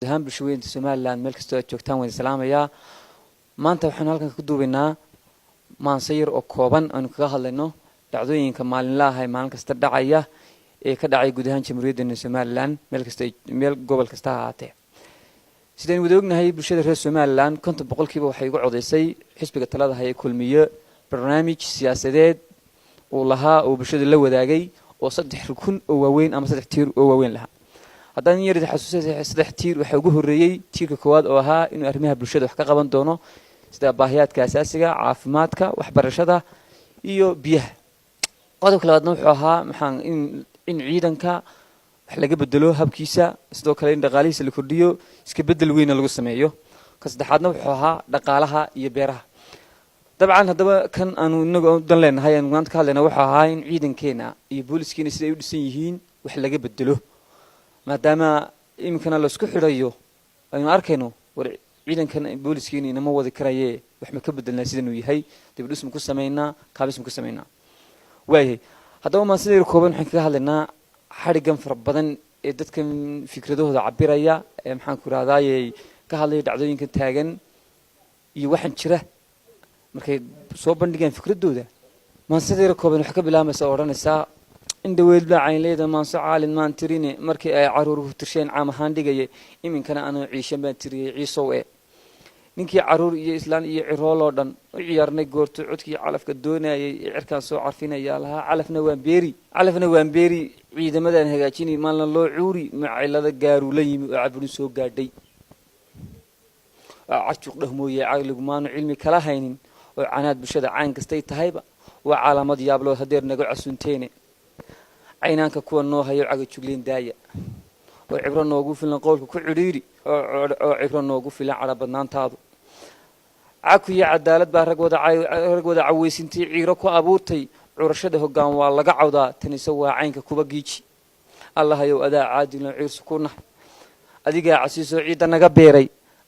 Ahaan bulshaweynta Somaliland meel kastoo aad joogtaan waan salaamayaa. Maanta waxaanu halkan ka duubaynaa maanso yar oo kooban aynu kaga hadlayno dhacdooyinka maalinlaha ee maalin kasta dhacaya ee ka dhacay guud ahaan Jamhuuriyaddeena Somaliland, meel kasta, meel gobol kasta ha ahaatee. Sidaynu wada ognahay, bulshada reer Somaliland 50% waxay uga codaysay xisbiga talada haya Kulmiye barnaamij siyaasadeed uu lahaa oo bulshada la wadaagay, oo saddex rukun oo waaweyn ama saddex tiir oo waaweyn lahaa. Haddaan yar xasuusay, saddex tiir waxaa ugu horreeyey tiirka koowaad oo ahaa inuu arrimaha bulshada wax ka qaban doono, sida baahiyaadka asaasiga, caafimaadka, waxbarashada iyo biyaha. Qodobka labaadna wuxuu ahaa maxaan in ciidanka wax laga bedelo habkiisa, sidoo kale in dhaqaalihiisa la kordhiyo, iska bedel weyna lagu sameeyo. Ka saddexaadna wuxuu ahaa dhaqaalaha iyo beeraha. Dabcan haddaba kan aanu inagu dan leenahay aanu maanta ka hadlayna wuxuu ahaa in ciidankeena iyo booliskiina sida ay u dhisan yihiin wax laga bedelo, maadaama iminkana laisku xidhayo. Aynu arkayno, war ciidankan booliskiina inama wadi karaye, wax ma ka bedelnaa sidanuu yahay? Dibdhis ma ku samaynaa? Kaabis ma ku samaynaa? Waayahay, haddaba maan sida kooban waxaan kaga hadlaynaa xadhiggan fara badan ee dadkan fikradahooda cabiraya ee, maxaan ku rahdaayey, ka hadlaya dhacdooyinkan taagan iyo waxaan jira markay soo bandhigaan fikradooda. Maansideera kooban waxaa ka bilaabaysa oo odhanaysaa: in dhaweyd baa caynleyda maanso caalin maan tirine, markii ay caruur tirsheen caam ahaan dhigayay. Iminkana anoo ciishan baan tiriyey ciisow e ninkii caruur iyo islaan iyo cirooloo dhan u ciyaarnay goorto codkii calafka doonayay ee cirkaan soo carfinayaa lahaa. Calafna waan beeri, calafna waan beeri, ciidamadaan hagaajini, maalna loo cuuri macilada gaaruu la yimi oo caburin soo gaadhay oo cajuq dheh mooye, caqligu maanu cilmi kala haynin oo canaad bulshada cayn kastay tahayba waa calaamad yaablood hadeer naga casunteene. Caynaanka kuwa noo hayo cagajugleen daaya oo cibro noogu filan qowlka ku cidhiidhi oo cibro noogu filan cadhabadnaantaadu. Cakuyo cadaalad baa rag wada cawaysintii ciiro ku abuurtay. Curashada hoggaan waa laga cawdaa, tanise waa caynka kuba giiji. Allahayow, adaa caadilno ciirsu ku nahay, adigaa casiisoo ciidda naga beeray,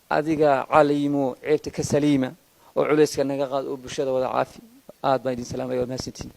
adigaa calayimo ceebta ka saliima oo culayska naga qaad oo bulshada wada caafi. Aad baan idin salaamaya, waa mahadsantiin.